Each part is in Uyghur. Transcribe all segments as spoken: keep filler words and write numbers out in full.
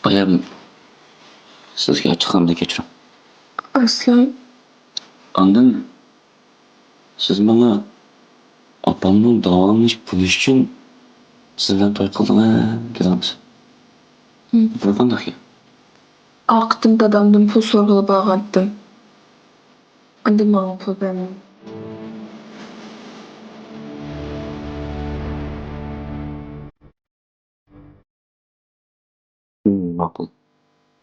بايام سىزگە ئاچچىقلىقىمدىن كەچۈرۈڭ. ئەسلەم. ئاندىن سىز ماڭا ئاپامنىڭ داۋالىنىش پۇلى ئۈچۈن سىز بىلەن توي قىلدىڭ دېدىڭىز. ھىم. بۇ قانداق گەپ؟ ئارقىدىن دادامدىن پۇل سورىغىلى بارغانتىم. ئاندىن ماڭا پۇل بەرمىدى. ھىم، ماقۇل.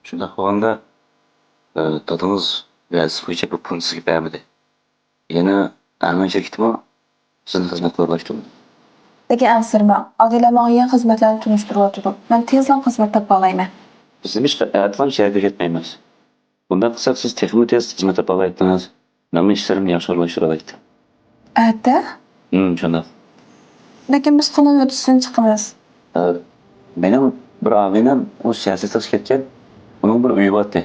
شۇنداق بولغاندا، ئە، دادىڭىز ۋەدىسى بويىچە بۇ پۇلنى سىزگە بەرمىدى. يەنە ئەمىن شىركىتىمۇ سىزنى خىزمەتكە ئورۇنلاشتۇردى. لېكىن ئەنسىرىمەڭ، ئادىلە ماڭا يېڭى خىزمەتلەرنى تونۇشتۇرۇۋاتىدۇ. مەن تېزلا خىزمەت تاپالايمەن. بىز نېمىشقا ئەتىلا شەھەرگە كەتمەيمىز؟ بۇنداق قىلساق، سىز تېخىمۇ تېز خىزمەت تاپالايتتىڭىز. مەنمۇ ئىشلىرىمنى ياخشى ئورۇنلاشتۇرالايتتىم. ئەتە؟ ھىم، شۇنداق. لېكىن بىز قۇلنىڭ ھۆددىسىدىن چىقىمىز. ئە، مېنىڭ بىر ئاغىنەم ئۇ سىياسەت قىلىش كەتكەن. ئۇنىڭ بىر ئۆيى بارتى.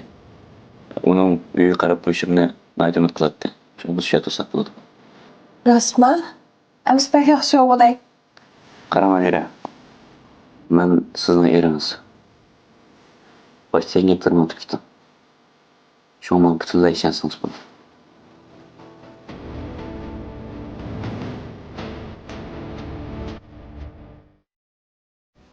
ئۇنىڭ ئۆيىگە قاراپ قويۇشۇمنى ناھايىتى ئۈمىد قىلاتتى. شۇڭا بىز شۇ يەردە تۇرساق بولىدۇ. راستما؟ ئەمىسە بەك ياخشى بولدى. قاراڭ، ئامىرە. مەن سىزنىڭ ئېرىڭىز. باشتا گەپلىرىمنى ئۇنتۇپ كېتىڭ. شۇڭا ماڭا پۈتۈنلەي ئىشەنسىڭىز بولىدۇ.